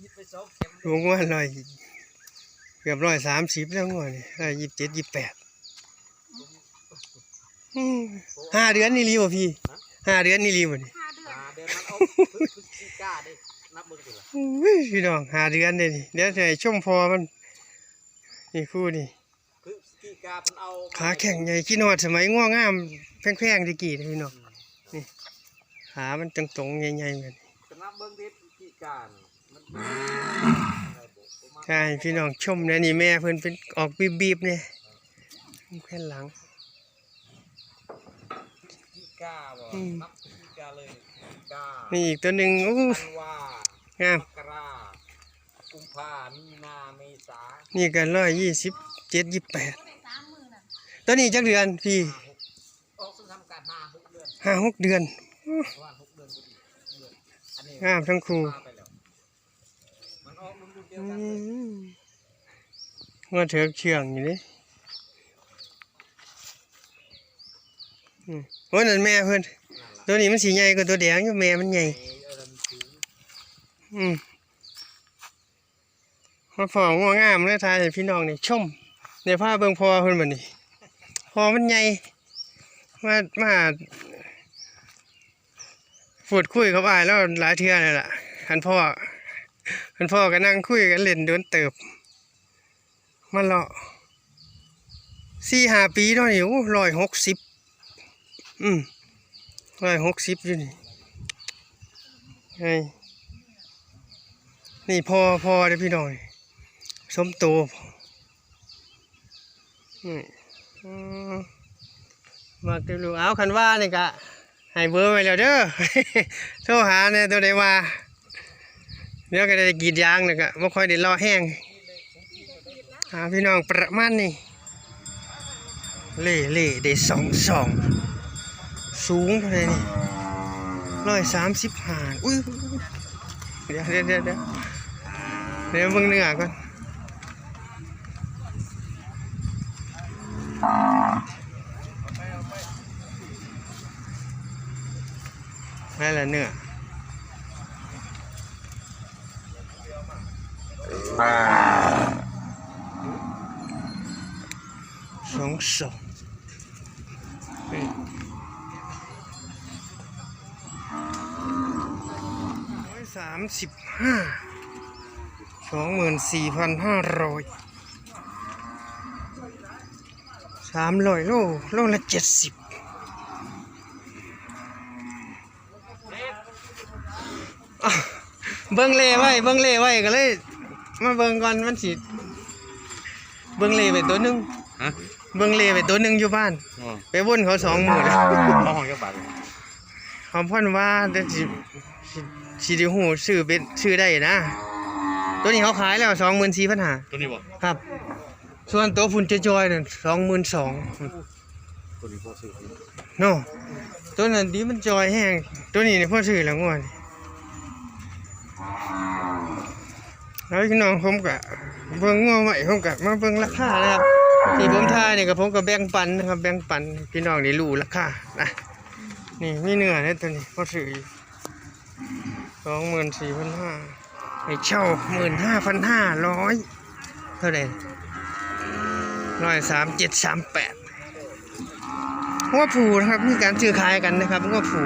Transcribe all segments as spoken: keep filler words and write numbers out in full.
ลูกว่าร้อย เกือบร้อยสามสิบแล้วงวดนี่ร้อยยี่สิบเจ็ด ยี่สิบแปด อืม ห้าเดือนนี่รีบ่พี่ ห้าเดือนนี่รีบ่นี่ ห้าเดือน ห้าเดือนมันเอาพฤศจิกาเด้ นับเบิ่งสิล่ะ อุ้ยพี่น้อง ห้าเดือนเด้นี่ เดี๋ยวจะให้ชมพอมัน นี่คู่นี่ พฤศจิกาเพิ่นเอามา ขาแข็งใหญ่ ขี้นอดสมัยงัวงามแพงๆตะกี้นะพี่น้อง นี่ ขามันตรงๆใหญ่ๆเหมือน จะนับเบิ่งที่พฤศจิกานี่ ใช่ พี่น้องชมนะนี่ แม่เพิ่นเป็นออกบีบๆเนี่ย แผ่นหลัง พฤศจิกาบ่ อืม นับพฤศจิกาเลย พฤศจิกา นี่อีกตัวหนึ่ง โอ้ ธันวา งาม มกรา กุมภา มีนา เมษา นี่ก็ร้อยยี่สิบเจ็ด ยี่สิบแปด ตัวนี้จักเดือนพี่ ห้าหก ออกสงครามการห้าหกเดือน ห้าหกเดือน ประมาณหกเดือนพอดี เดือน อันนี้ งามทั้งคู่ มาไปแล้ว มันออกรุ่นเดียวกันเลย อืม งัวเถิกเชื่องอยู่นี่ อืม โอ้ย นั่นแม่เพิ่น ตัวนี้มันสิใหญ่กว่าตัวแดงอยู่ แม่มันใหญ่ เออ มันสูง อืม มาพ้องัวงามเลย ถ่ายให้พี่น้องได้ชม ได้พาเบิ่งพ่อเพิ่นบัดนี้ พ่อมันใหญ่ มา มา พูดคุยกับอ้ายแล้วหลายเทื่อแล้วล่ะ คันพ้อ คันพ้อก็นั่งคุยกันเล่นโดนเติบ มาเลาะ สี่ห้าปีเนาะนี่ โอ้ ร้อยหกสิบ อืม ร้อยหกสิบอยู่นี่ ไอ้ นี่พ่อ พ่อเด้อพี่น้อง สมโต นี่ อืม มาเต็มลูก เอา คันว่านี่กะ ให้เบอร์ไว้แล้วเด้อ โทรหาแหน่ ตัวใดว่า เดี๋ยวก็ได้กรีดยางแล้วก็บ่ค่อยได้เลาะแฮง หาพี่น้องประมาณนี้ เล่ เล่ ได้สองสอง สูงเท่าไหร่นี่ ร้อยสามสิบห้า อุ้ย เดี๋ยว เดี๋ยว เดี๋ยว เดี๋ยว เดี๋ยวเบิ่งเนื้อก่อน นั่นแหละเนื้อ สองสอง ร้อยสามสิบห้า สองหมื่นสี่พันห้าร้อย สามร้อยโล โลละเจ็ดสิบ อ่ะ เบิ่งเลไว้ เบิ่งเลไว้ก็เลย มาเบิ่งก่อน มันสิ เบิ่งเลไปตัวหนึ่ง ฮะ เบิ่งเลไปตัวหนึ่งอยู่บ้าน อ๋อ ไปวนเขาสองมื้อแล้ว เขาห้องจักบาทเลย เขาพ่นว่าแต่สิ สิ สิได้ฮู้ซื้อเป็น ซื้อได้นะ ตัวนี้เขาขายแล้ว สองหมื่นสี่พันห้า ตัวนี้บ่ ครับ ส่วนตัวพุ่นจอยๆนั่น สองหมื่นสอง ตัวนี้พอซื้อ เนาะ ตัวนั้นดีมันจอยแฮง ตัวนี้นี่พอซื้อแล้วงวด แล้วพี่น้องผมก็เบิ่งงัวไว้ ผมก็มาเบิ่งราคานะครับ ที่ผมถ่ายนี่ก็ผมก็แบ่งปันนะครับ แบ่งปันพี่น้องได้รู้ราคานะ นี่มีเนื้อเนี่ยตัวนี้พอซื้ออยู่ สองหมื่นสี่พันห้า ให้เช่า หมื่นห้าพันห้าร้อย เท่าไหร่ ร้อยสามเจ็ด สามแปด งัวผูนะครับ มีการซื้อขายกันนะครับ งัวผู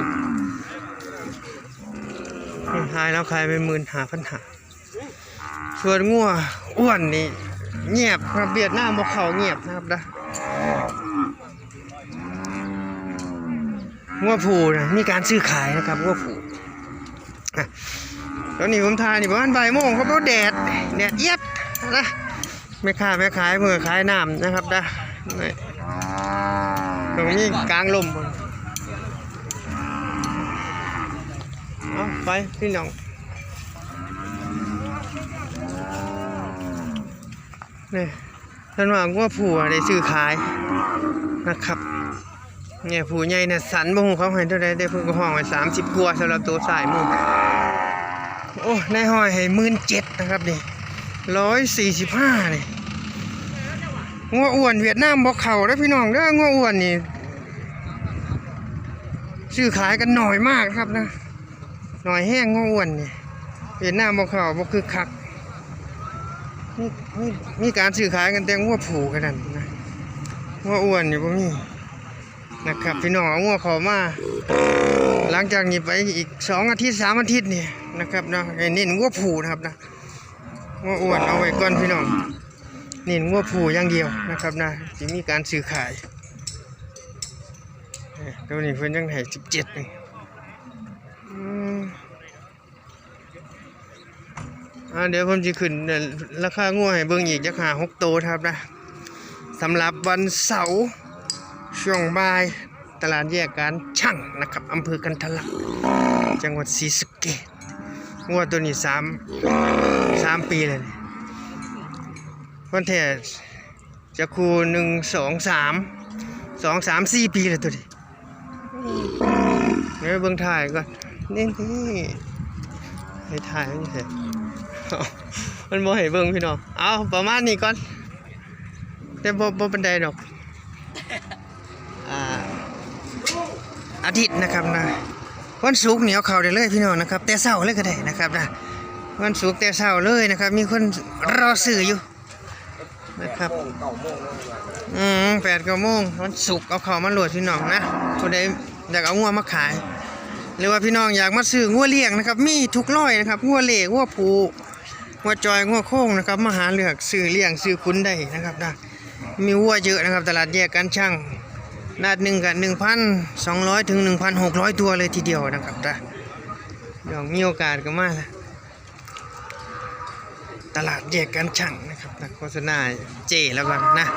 ขายแล้วขายไป หมื่นห้าพันห้า ส่วนงัวอ้วนนี่เงียบครับ เวียดนามบ่เข้า เงียบนะครับนะ งัวผูนะ มีการซื้อขายนะครับ งัวผู อ่ะ ตอนนี้ผมถ่ายนี่ประมาณบ่ายโมงครับ เพราะแดด แดดเอียดนะ แม่ค้าแม่ขายเพิ่นขายน้ำนะครับนะ นี่ ตรงนี้กลางลม เอาไปพี่น้อง นี่ เพิ่นว่างัวผูได้ซื้อขายนะครับ เนี่ย ผูใหญ่เนี่ยสัน บ่ฮู้เขาให้เท่าใด แต่เพิ่นก็ห้องไว้ สามสิบ กว่า สำหรับตัวสายหมู่ โอ้ นายห้อยให้ หมื่นเจ็ด นะครับนี่ ร้อยสี่สิบห้า นี่ งัวอ้วนเวียดนามบ่เข้าเด้อพี่น้องเด้อ งัวอ้วนนี่ ซื้อขายกันน้อยมากครับนะ น้อยแฮงงัวอ้วนนี่ เวียดนามบ่เข้า บ่คึกคัก มี มี มีการซื้อขายกันแต่งัวผู้แค่นั้นนะ งัวอ้วนนี่บ่มีนะครับ พี่น้องเอางัวเข้ามา หลังจากนี้ไปอีกสองอาทิตย์ สามอาทิตย์นี่นะครับเนาะ ให้เน้นงัวผู้นะครับนะ งัวอ้วนเอาไว้ก่อนพี่น้อง เน้นงัวผู้อย่างเดียวนะครับนะ สิมีการซื้อขาย เอ้ย ตัวนี้เพิ่นยังให้สิบเจ็ดนี่ อืม อ่า เดี๋ยวผมสิขึ้น เอ่อ ราคางัวให้เบิ่งอีกจักห้าหกโตนะครับนะ สำหรับวันเสาร์ช่วงบ่าย ตลาดแยกการช่างนะครับ อำเภอกันทะลัก จังหวัดศรีสะเกษ งัวตัวนี้สาม สามปีแล้วนี่ มันแท้จักคู่ หนึ่ง สอง สาม สอง สาม สี่ ปีแล้วตัวนี้ เดี๋ยวเบิ่งถ่ายก่อน นี่ นี่ ให้ถ่ายมันเถอะ มันบ่ให้เบิ่งพี่น้อง เอาประมาณนี้ก่อน แต่บ่ บ่ปานใดดอก อ่า อาทิตย์นะครับนะ วันศุกร์นี่เอาเข้าได้เลยพี่น้องนะครับ แต่เช้าเลยก็ได้นะครับนะ วันศุกร์แต่เช้าเลยนะครับ มีคนรอซื้ออยู่นะครับ อืม แปดเก้าโมง วันศุกร์เอาเข้ามาโหลดพี่น้องนะ ผู้ใดอยากเอางัวมาขาย หรือว่าพี่น้องอยากมาซื้องัวเลี้ยงนะครับ มีทุกร้อยนะครับ งัวเล่ งัวผู งัวจอย งัวโค้งนะครับ มาหาเลือกซื้อเลี้ยงซื้อขุนได้นะครับนะ มีวัวเยอะนะครับ ตลาดแยกการช่าง นัดหนึ่งกับ หนึ่งพันสองร้อย ถึง หนึ่งพันหกร้อย ตัวเลยทีเดียวนะครับนะ เดี๋ยวมีโอกาสก็มา ตลาดแยกการช่างนะครับ นักโฆษณาเจ้แล้วกันนะ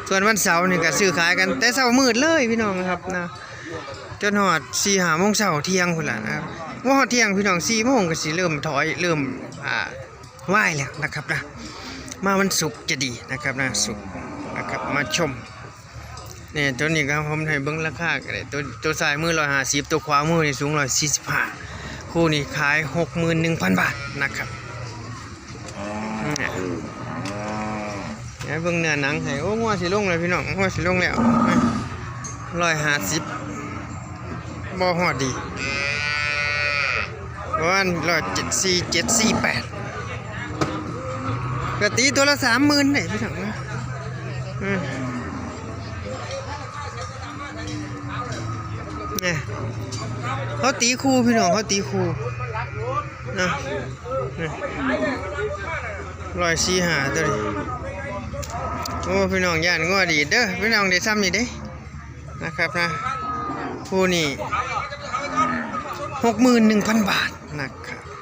ส่วนวันเสาร์นี่ก็ซื้อขายกันแต่เช้ามืดเลยพี่น้องนะครับนะ จนฮอดสี่ห้าโมงเช้า เที่ยงพุ้นล่ะนะครับ บ่ฮอดเที่ยงพี่น้อง สี่โมงก็สิเริ่มถอย เริ่ม อ่า วายแล้วนะครับนะ มาวันศุกร์จะดีนะครับนะ ศุกร์นะครับ มาชม เนี่ย ตัวนี้ก็ผมให้เบิ่งราคาก็ได้ ตัว ตัวซ้ายมือร้อยห้าสิบ ตัวขวามือนี่สูงร้อยสี่สิบห้า คู่นี้ขายหกหมื่นหนึ่งพันบาทนะครับ เนี่ย เดี๋ยวเบิ่งเนื้อหนังให้ โอ้ งัวสิลงแล้วพี่น้อง งัวสิลงแล้ว ร้อยห้าสิบ บ่ฮอดดี ประมาณร้อยเจ็ดสี่ เจ็ดสี่แปด ก็ตีตัวละสามหมื่นได้พี่น้องนะ อืม เนี่ย เขาตีคู่พี่น้อง เขาตีคู่นะ เนี่ย ร้อยสี่ห้าตัวนี้ โอ้ พี่น้องย่านงัวดีเด้อ พี่น้องได้ซ้ำนี่เด้ นะครับนะ คู่นี้ หกหมื่นหนึ่งพันบาทนะครับ